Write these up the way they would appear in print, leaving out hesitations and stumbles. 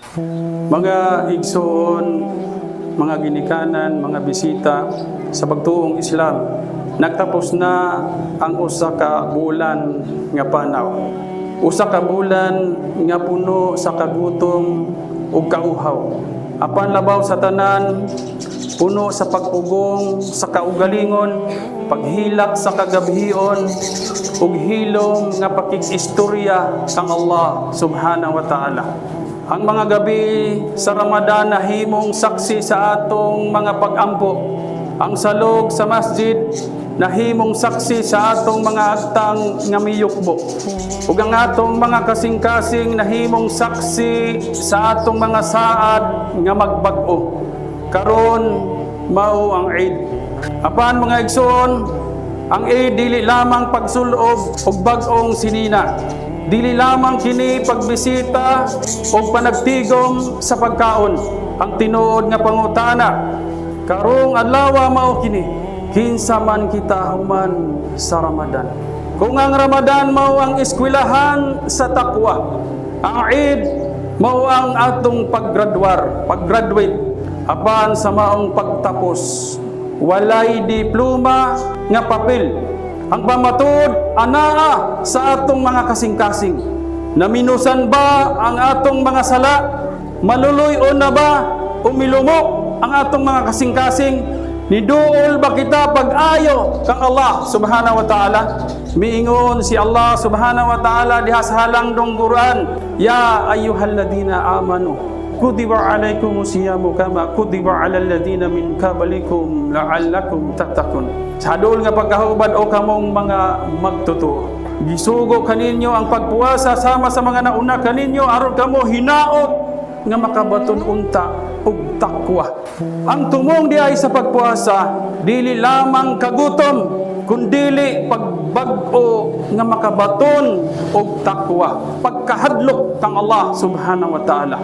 Mga igsoon, mga ginikanan, mga bisita sa pagtuong Islam, nagtapos na ang usa ka bulan nga panaw. Usa ka bulan nga puno sa kagutom ug kauhaw. Apan labaw sa tanan, puno sa pagpugong sa kaugalingon, paghilak sa kagabhion, ug hilom nga pakig-istorya kang Allah subhanahu wa ta'ala. Ang mga gabi sa Ramadan nahimong saksi sa atong mga pag-ampo. Ang salog sa masjid nahimong saksi sa atong mga agtang nga miyukbo. Ug ang atong mga kasing-kasing nahimong saksi sa atong mga saad nga magbag-o. Karon mao ang Eid. Apan, mga igsoon, ang Eid dili lamang pagsulob og bag-ong sinina. Dili lamang kini pagbisita o panagtigom sa pagkaon. Ang tinuod nga pangutana karong adlaw mao kini: kinsa man kita human sa Ramadan? Kung ang Ramadan mao ang eskwelahan sa takwa, ang Eid mao ang atong paggraduar, paggraduate. Apan sa maong pagtapos, walay diploma nga papel. Ang pamatuod anaa sa atong mga kasing-kasing. Naminusan ba ang atong mga sala? Maluluy-on na ba o milumok ang atong mga kasing-kasing? Niduol ba kita pag-ayo kang Allah subhanahu wa ta'ala? Miingon si Allah subhanahu wa ta'ala diha sa halangdong Quran, "Ya ayyuhalladina amanu, kutiba alaikum siyamu kama kutiba alal ladina min qablikum la'allakum tattaqun." Sa duol nga pagkahubad, o kamong mga magtotoo, gisugo kaninyo ang pagpuasa sama sa mga nauna kaninyo aron kamo hinaot nga makabaton unta og takwa. Ang tumong diay sa pagpuasa dili lamang kagutom, kundili pagbag-o nga makabaton og takwa, pagkahadlok kang Allah subhanahu wa ta'ala.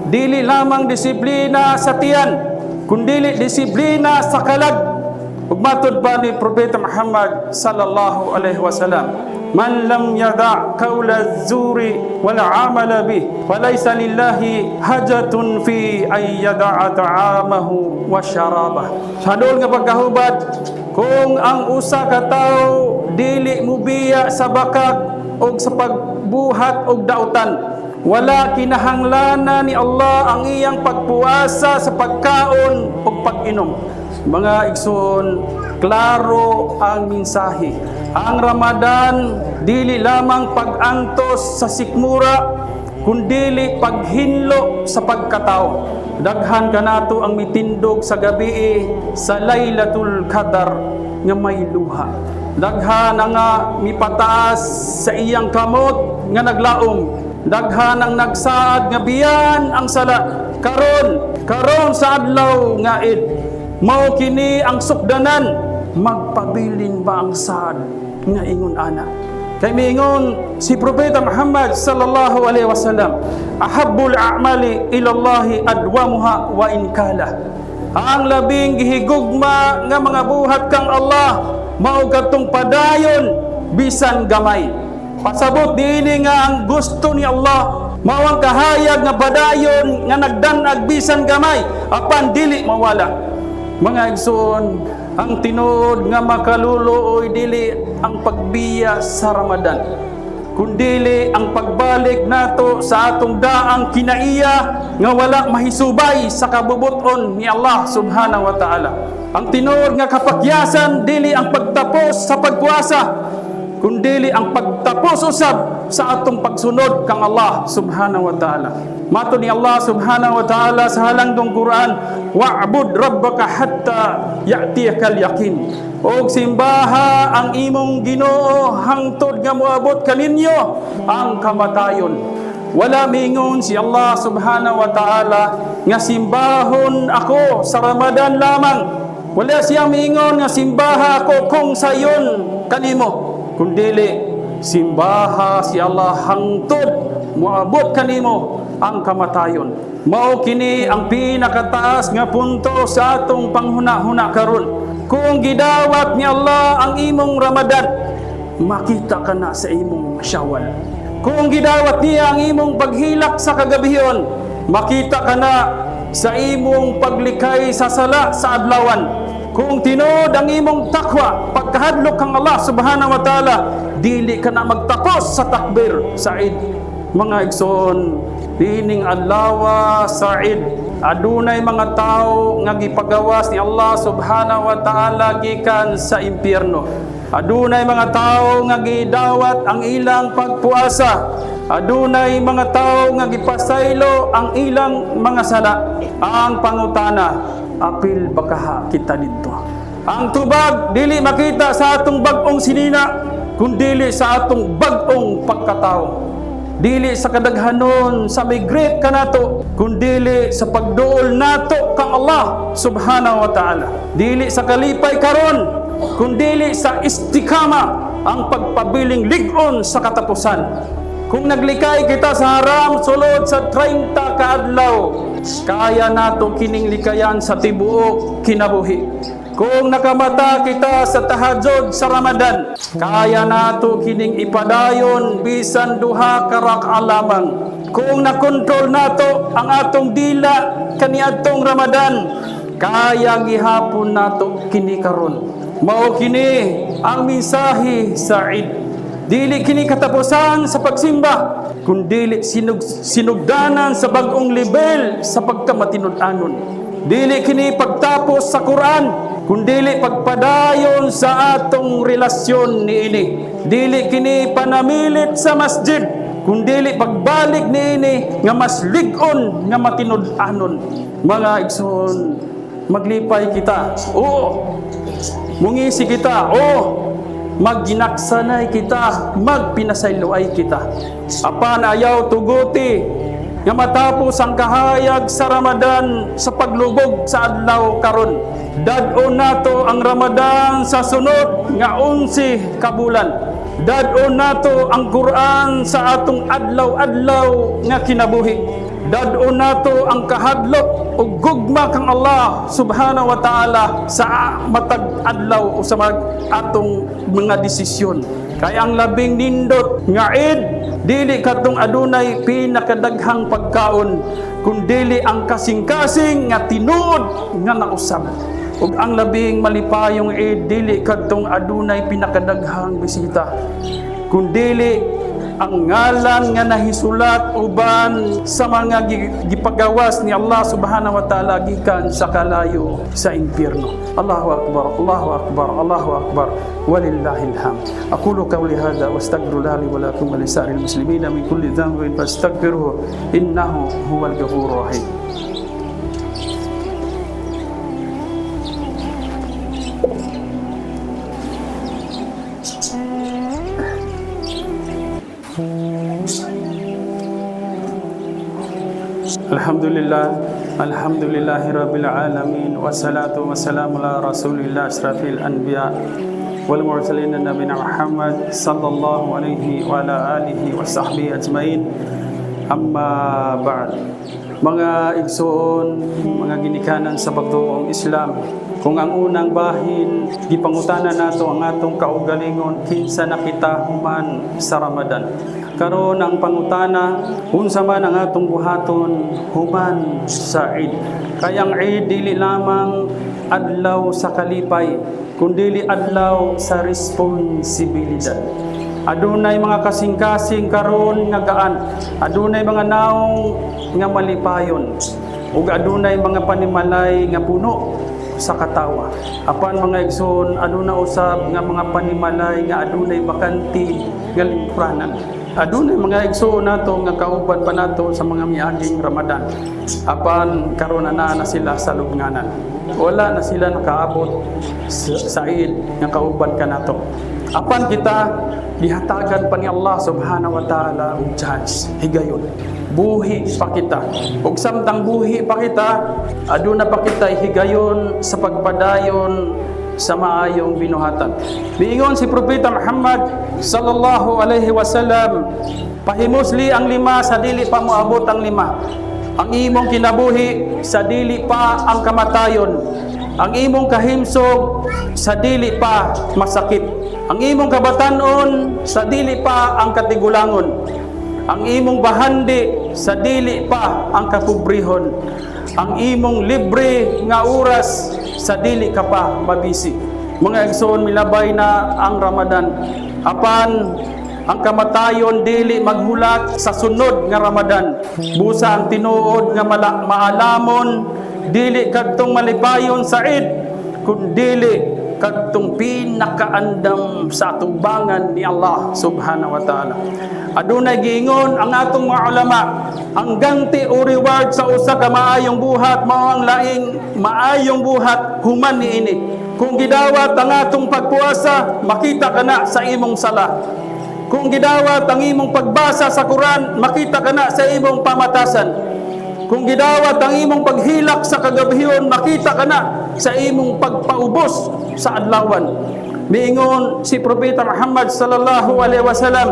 Dili lamang disiplina sa tiyan, kundili disiplina sa kalag. Ug matud pa ni Propeta Muhammad sallallahu alaihi wasallam, "Man lam yada' qawla zuri wal amala bih, falaysa lillahi hajatun fi ay yada'a ta'amahu wa syarabah." Sa duol nga pagkahubad, kung ang usa ka tawo dili mubiya sa bakak og sa pagbuhat og dautan, wala kinahanglana ni Allah ang iyang pagpuasa sa pagkaon ug pag-inom. Mga igsoon, klaro ang mensahe. Ang Ramadan dili lamang pag-antos sa sikmura, kundili paghinlo sa pagkatao. Daghan kanato ang mitindog sa gabi sa Lailatul Qadar nga may luha. Daghan ang nga mipataas sa iyang kamot nga naglaom. Daghan ang nagsaad nga biyan ang sala. Karon, karon sa adlaw nga Eid, mao kini ang sukdanan, magpabilin ba ang saad nga ingon ana? Kay miingon si Propeta Muhammad sallallahu alaihi wasallam, "Ahabbul a'mali ila Allahi adwamuha wa in kala." Ang labing gihigugma nga mga buhat kang Allah mao kadtong padayon bisan gamay. Pasabot diini nga ang gusto ni Allah mao ang kahayag nga padayon nga nagdanag bisan gamay apan dili mawala. Mga igsoon, ang tinuod nga makaluluoy dili ang pagbiya sa Ramadan, kundili ang pagbalik nato sa atong daang kinaiya nga wala mahisubay sa kabubuton ni Allah subhanahu wa ta'ala. Ang tinuod nga kapakyasan dili ang pagtapos sa pagpuasa, kundili ang pagtapos usab sa atong pagsunod kang Allah subhanahu wa ta'ala. Matud ni Allah subhanahu wa ta'ala sa halangdong Quran, "Wa'bud rabbaka hatta ya'tiyakal yaqin." Og simbaha ang imong Ginoo hangtod nga moabot kaninyo ang kamatayon. Wala mingon si Allah subhanahu wa ta'ala nga simbahon ako sa Ramadan lamang. Wala siya mingon nga simbaha ako kung sayon kanimo. Kundili simbaha si Allah hangtod moabot kanimo ang kamatayon. Mao kini ang pinakataas nga punto sa atong panghuna-huna karon. Kung gidawat ni Allah ang imong Ramadan, makita ka na sa imong Syawal. Kung gidawat niya ang imong paghilak sa kagabhion, Makita ka na sa imong paglikay sa sala sa adlawan. Kung tinuod ang imong takwa, pagkahadlok kang Allah subhanahu wa ta'ala, dili ka na magtapos sa takbir sa Eid. Mga igsoon, dining adlaw sa Eid, adunay mga tao nga gipagawas ni Allah subhanahu wa ta'ala gikan sa impyerno. Adunay mga tao nga gidawat ang ilang pagpuasa. Adunay mga tao nga gipasaylo ang ilang mga sala. Ang pangutana, apil ba kaha kita didto? Ang tubag dili makita sa atong bag-ong sinina, kundili sa atong bag-ong pagkatao. Dili sa kadaghanon sa may great kanato, kundili sa pagduol nato kang Allah subhanahu wa ta'ala. Dili sa kalipay karon, kundili sa istikama, ang pagpabiling lig-on sa katapusan. Kung naglikay kita sa haram sulod sa 30 kaadlaw, kaya nato kining likayan sa tibuok kinabuhi. Kung nakamata kita sa tahajjud sa Ramadan, kaya nato kining ipadayon bisan 2 ka raka'a lamang. Kung nakontrol nato ang atong dila kaniadtong Ramadan, kaya gihapon nato kini karon. Mao kini ang mensahe sa Eid. Dili kini katapusan sa pagsimba, kundili sinugdanan sa bag-ong level sa pagkamatinud-anon. Dili kini pagtapos sa Quran, kundili pagpadayon sa atong relasyon niini. Dili kini panamilit sa masjid, kundili pagbalik niini nga mas lig-on nga matinud-anon. Mga igsoon, maglipay kita. Oo. Mungisi kita. Oo. Magginaksanay kita, magpinasayloay kita. Apan ayaw tuguti nga matapos ang kahayag sa Ramadan sa paglubog sa adlaw karon. Dad-on nato ang Ramadan sa sunod nga 11 ka bulan. Dad-on nato ang Quran sa atong adlaw-adlaw nga kinabuhi. Dad-on nato ang kahadlok ug gugma kang Allah subhanahu wa ta'ala sa matag adlaw o sa atong mga desisyon. Kay ang labing nindot nga Eid, dili katong adunay pinakadaghang pagkaon, kundili ang kasing-kasing nga tinuod nga nausab. Ug ang labing malipayong Eid, dili kadtong adunay pinakadaghang bisita, kundili ang ngalan nga nahisulat uban sa mga gipagawas ni Allah subhanahu wa ta'ala gikan sa kalayo sa impyerno. Allahu akbar, Allahu akbar, Allahu akbar, walillahil hamd. Aqulu qawli hadha wa astaghfirullaha li wa lakum wa lisa'iril muslimina min kulli dhanbin fastaghfiruhu innahu huwal ghafurur rahim. Alhamdulillah, alhamdulillahi rabbil alamin, wassalatu wassalamu ala rasulillah asrafil anbiya wal mursalin nabina Muhammad sallallahu alaihi wa ala alihi wa sahbihi ajmain. Amma ba'd. Mga igsoon, mga ginikanan sa pagtuong Islam, kung ang unang bahin gipangutana nato ang atong kaugalingon, kinsa na kita human sa Ramadan. Karon ang pangutana, unsa man ang atong buhaton human sa Eid. Kay ang Eid dili lamang adlaw sa kalipay, kundili adlaw sa responsibilidad. Adunay mga kasing-kasing karon nga gaan, adunay mga naong nga malipayon, ug adunay mga panimalay nga puno sa katawa. Apan mga igsoon, aduna usab nga mga panimalay nga adunay bakante nga lingkuranan. Adunay mga igsoon nato nga kauban pa nato sa mga miaging Ramadan. Apan karon na na sila sa lubnganan. Wala na sila nakaabot sa Eid nga kauban kanato. Apan kita gihatagan pa ni Allah subhanahu wa ta'ala og chance, higayon. Buhi pa kita. Ug samtang buhi pa kita, aduna pa kita higayon sa pagpadayon sa maayong binuhatan. Miingon si Propeta Muhammad sallallahu alaihi wasallam, pahimusli ang lima sa dili pa moabot ang lima. Ang imong kinabuhi sa dili pa ang kamatayon. Ang imong kahimsog sa dili pa masakit. Ang imong kabatanon sa dili pa ang katigulangon. Ang imong bahandi sa dili pa ang kapobrehon. Ang imong libre nga oras sa dili ka pa mabisi. Mga igsoon, milabay na ang Ramadan. Apan ang kamatayon dili maghulat sa sunod nga Ramadan. Busa ang tinuod nga maalamon dili kadtong malipayon sa Eid, kundili kadtong pinakaandam sa atubangan ni Allah Subhanahu wa Ta'ala. Adunay giingon ang atong mga ulama, ang ganti o reward sa usa ka maayong buhat mao ang laing maayong buhat human niini. Kung gidawat ang atong pagpuasa, makita kana sa imong sala. Kung gidawat ang imong pagbasa sa Quran, makita kana sa imong pamatasan. Kung gidawat ang imong paghilak sa kagabhion, makita kana sa imong pagpaubos sa adlawan. Miingon si Propeta Muhammad sallallahu alaihi wasallam,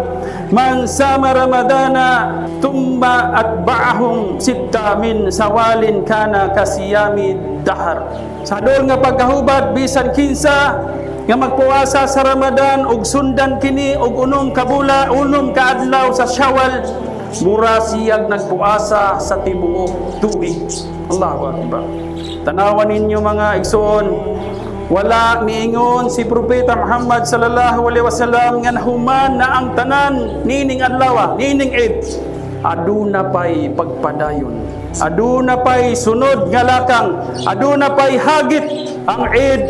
"Man sama Ramadana thumma atba'ahum sitta min Sawalin kana kasiyami dahar." Sa duol nga pagkahubad, bisan kinsa nga magpuasa sa Ramadan ug sundan kini og 6 ka bula, 6 ka adlaw sa Shawwal, mura siyag nagpuasa sa tibuok tuig. Allahu Akbar. Tanawan ninyo, mga igsoon, wala miingon si Propeta Muhammad sallallahu alaihi wasallam nga nahuman na ang tanan nining adlaw, nining Eid. Aduna pay pagpadayon. Aduna pay sunod nga lakang, aduna pay hagit. Ang Eid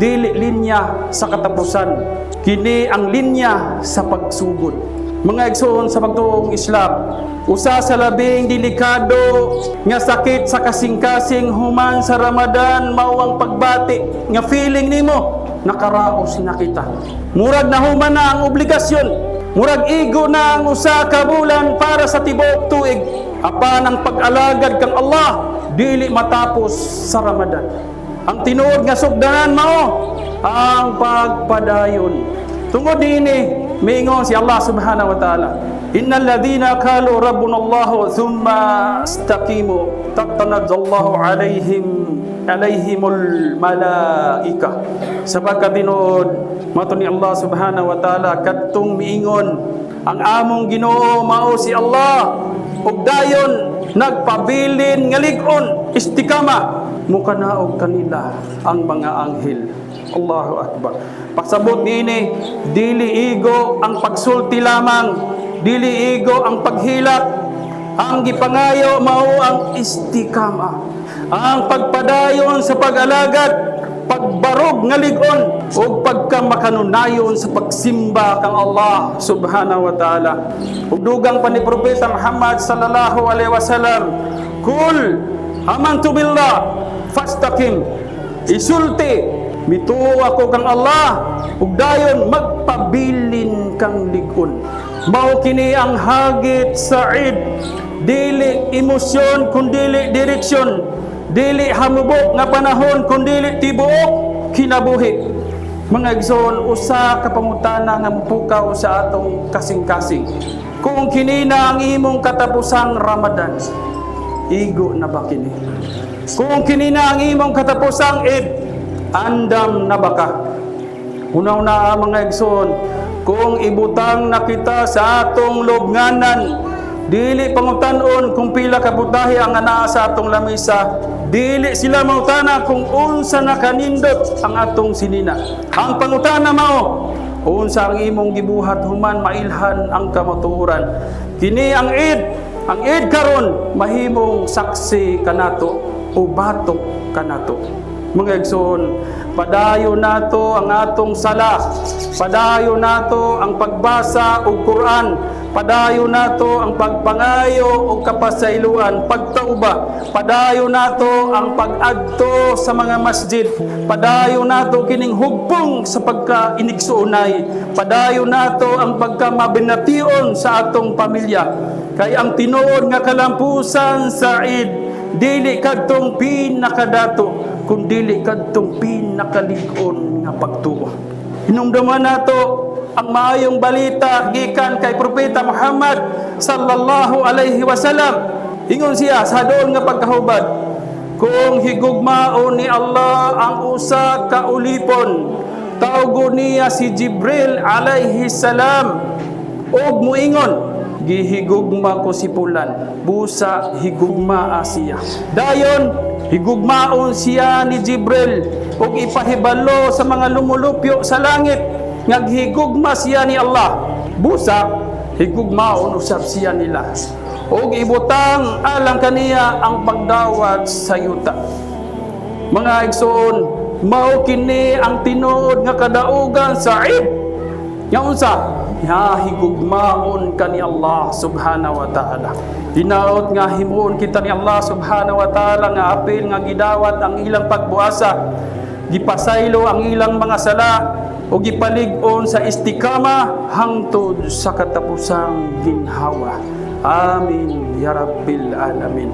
dili linya sa katapusan. Kini ang linya sa pagsugod. Mga igsoon sa pagtuong Islam, usa sa labing delikado nga sakit sa kasing-kasing human sa Ramadan mao ang pagbati nga feeling nimo nakaraos na kita. Murag nahuman na ang obligasyon. Murag igo na ang usa ka bulan para sa tibuok tuig. Apan ang pag-alagad kang Allah dili matapos sa Ramadan. Ang tinuod nga sugdanan mao ang pagpadayon. Tungod niini, miingon si Allah Subhanahu wa Ta'ala, "Innal ladhina qalu rabbuna Allah thumma istaqimu tatanazzalu alaihimul malaika." Sa pagkatinuod, mato ni Allah Subhanahu wa Ta'ala, kadtong miingon, "Ang among Ginoo mao si Allah," ug dayon nagpabilin nga lig-on, istikama, mukanaog kanila ang mga anghel. Allahu Akbar. Pasabot niini, dili igo ang pagsulti lamang, dili igo ang paghilak. Ang gipangayo mao ang istikama. Ang pagpadayon sa pag-alagad, pagbarog nga lig-on ug pagkamakanunayon sa pagsimba kang Allah Subhanahu wa Ta'ala. Ug dugang pa ni Propeta Muhammad sallallahu alaihi wasallam, "Qul amantu billah fastaqim." Isulti, "Mituo ako kang Allah," ug dayon magpabilin kang lig-on. Mao kini ang hagit sa Eid. Dili emosyon kundili direksyon. Dili hamubok nga panahon kundili tibuok kinabuhi. Mga igsoon, usa ka pangutana nga mopukaw sa atong kasing-kasing. Kung kini na ang imong katapusang Ramadan, igo na ba kini? Kung kini na ang imong katapusang Eid, andam na ba ka? Una-una, mga igsoon, kung ibutang na kita sa atong lubnganan, dili pangutan-on kung pila ka putahe ang anaa sa atong lamisa, dili sila mangutana kung unsa na kanindot ang atong sinina. Ang pangutana mao, unsa ang imong gibuhat human mailhan ang kamatuoran. Kini ang Eid, ang Eid karon mahimong saksi kanato o batok kanato. Mga igsoon, padayon nato ang atong sala, padayon nato ang pagbasa og Quran, padayon nato ang pagpangayo og kapasayloan, pagtauba, padayon nato ang pag-adto sa mga masjid, padayon nato kining hugpong sa pagka-inigsuonay, padayon nato ang pagkamabination sa atong pamilya. Kay ang tinuod nga kalampusan sa Eid, dili kadtong pinakadato, kundili kadtong pinakalig-on nga pagtuo. Hinumduman nato ang maayong balita gikan kay Propeta Muhammad sallallahu alaihi wasallam. Ingon siya sa doon nga pagkahubad, "Kung higugmaon ni Allah ang usa ka ulipon, tawgon niya si Jibril alaihi salam ug muingon, Gihigugma ko si Pulan, busa higugmaa siya. Dayon higugmaon siya ni Jibril ug ipahibalo sa mga lumulupyo sa langit nga gihigugma siya ni Allah. Busa higugmaon usab siya nila. Ug ibutang alang kaniya ang pagdawat sa yuta. Mga igsoon, mao kini ang tinuod nga kadaugan sa Eid. Nga unsa? Ya higugmaon ka ni Allah Subhanahu wa Ta'ala. Hinaot nga himuon kita ni Allah Subhanahu wa Ta'ala nga apil nga gidawat ang ilang pagbuasa, gipasaylo ang ilang mga sala o gipalig-on sa istikama hangtod sa katapusang ginhawa. Amin ya Rabbil alamin.